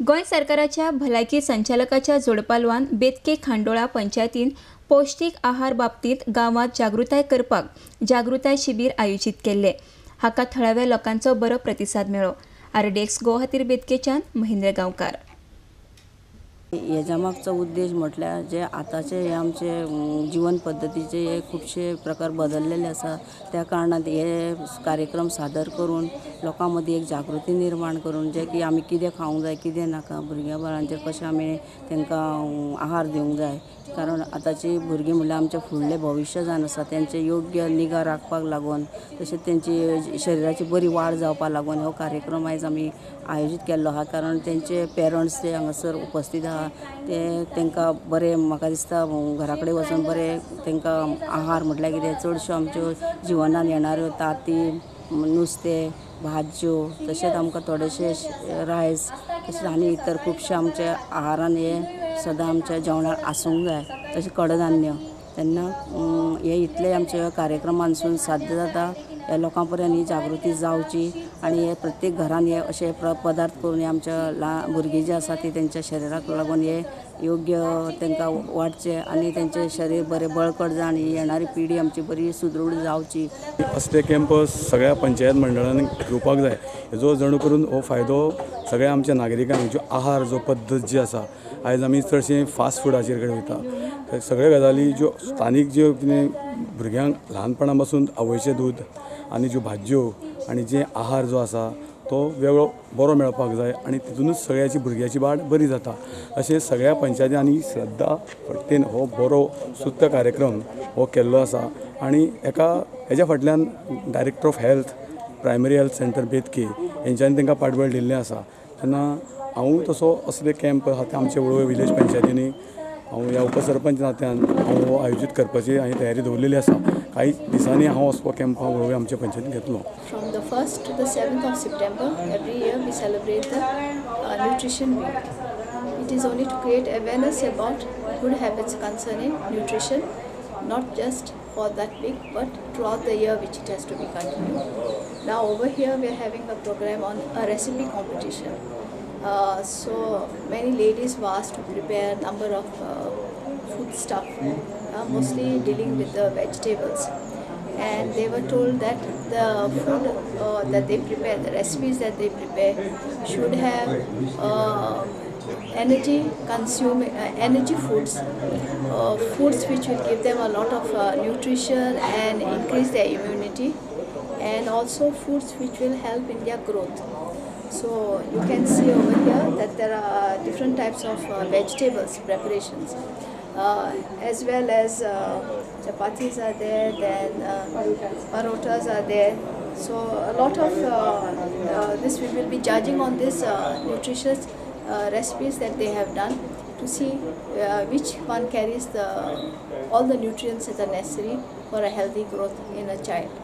गोंय सरकाराच्या भलायकी संचालकाच्या जोडपालवान बेतके खांडोळा पंचायतीन पौष्टीक आहार बाबतींत गांवांत जागृताय करपाक जागृताय शिबीर आयोजीत केल्ले. हाका थळाव्या लोकांचो बरो प्रतिसाद मेळ्ळो. आरडीएक्स गोवा खातीर बेतकेच्यान महेंद्र गांवकार. हेज्या मागचो उद्देश म्हटल्यार जे आतांचे हे आमचे जिवन पद्दतीचे हे खुबशे प्रकार बदललेले आसा, त्या कारणान हे कार्यक्रम सादर करून लोकां मदीं एक जागृती निर्माण करून जे की आमी कितें खावंक जाय कितें नाका, भुरग्यां बाळांचेर कशें आमी तांकां आहार दिवंक जाय. कारण आतांची भुरगीं म्हणल्यार आमचें फुडलें भविश्य जावन आसा, तेंचें योग्य निगा राखपाक लागून तशेंच तेंची शरिराची बरी वाड जावपाक लागून हो कार्यक्रम आयज आमी आयोजीत केल्लो आहा. कारण तेंचे पेरंट्स जे हांगासर उपस्थित आहा ते तांकां बरें म्हाका दिसता घरा कडेन वचून बरें तांकां आहार म्हटल्यार कितें चडश्यो आमच्यो जिवनान येणाऱ्यो तांती, नुस्तें, भाजयो, तशेंच आमकां थोडेशे रायस तशेंच आनी इतर खुबशे आमच्या आहारान हे सदां आमच्या जेवणाक आसूंक जाय, तशें कडधान्य. तेन्ना हे इतले आमच्या कार्यक्रमांसून साध्य जाता ह्या लोकां पर्यंत ही जागृती जावची आनी हे प्रत्येक घरान हे अशे पदार्थ करून हे आमच्या ल्हान भुरगीं जी आसा ती तेंच्या शरिराक लागून हे योग्य तांकां वाडचें आनी तेंचें शरीर बरें बळकट जावन ही येणारी पिढी आमची बरी सुदृढ जावची. असले कॅम्प सगळ्या पंचायत मंडळांनी घेवपाक जाय, हेजो जणू करून हो फायदो सगळ्या आमच्या नागरिकांक. जो आहार जो पद्दत जी आसा आयज आमी चडशें फास्ट फुडाचेर कडेन वयता, सगळ्यो गजाली ज्यो स्थानीक ज्यो कितें भुरग्यांक ल्हानपणा पासून आवयचें दूद आनी ज्यो भाजयो आनी जे आहार जो आसा तो वेगळो बरो मेळपाक जाय आनी तितूनच सगळ्याची भुरग्याची वाड बरी जाता. अशें सगळ्या पंचायतींनी श्रद्धा फट्टेन हो बरो सुद्द कार्यक्रम हो केल्लो आसा आनी एका हेज्या फाटल्यान director of health, primary health centre Betki हेंच्यांनी तांकां पाठबळ दिल्लें आसा. तेन्ना हांव तसो असले कॅम्प आहा ते आमचे वळवय विलेज पंचायतींनी हांव ह्या उपसरपंच नात्यान हांव हो आयोजीत करपाची हांवें तयारी दवरलेली आसा. काही दिसांनी हांव असो कॅम्प हांव वळवय आमच्या पंचायतीन घेतलो. From the 1st to the 7th of September, every year we celebrate the Nutrition Week. It is only to create awareness about good habits concerning nutrition, not just for that week but throughout the year, which it has to be continued. Now over here we are having a program on a recipe competition. So many ladies were asked to prepare a number of food stuff, mostly dealing with the vegetables, and they were told that the food that they prepare, the recipes that they prepare should have energy energy foods, foods which will give them a lot of nutrition and increase their immunity, and also foods which will help in their growth. So you can see over here that there are different types of vegetables preparations, as well as chapatis are there, then parotas are there. So a lot of this we will be judging on this nutritious recipes that they have done to see which one carries all the nutrients that are necessary for a healthy growth in a child.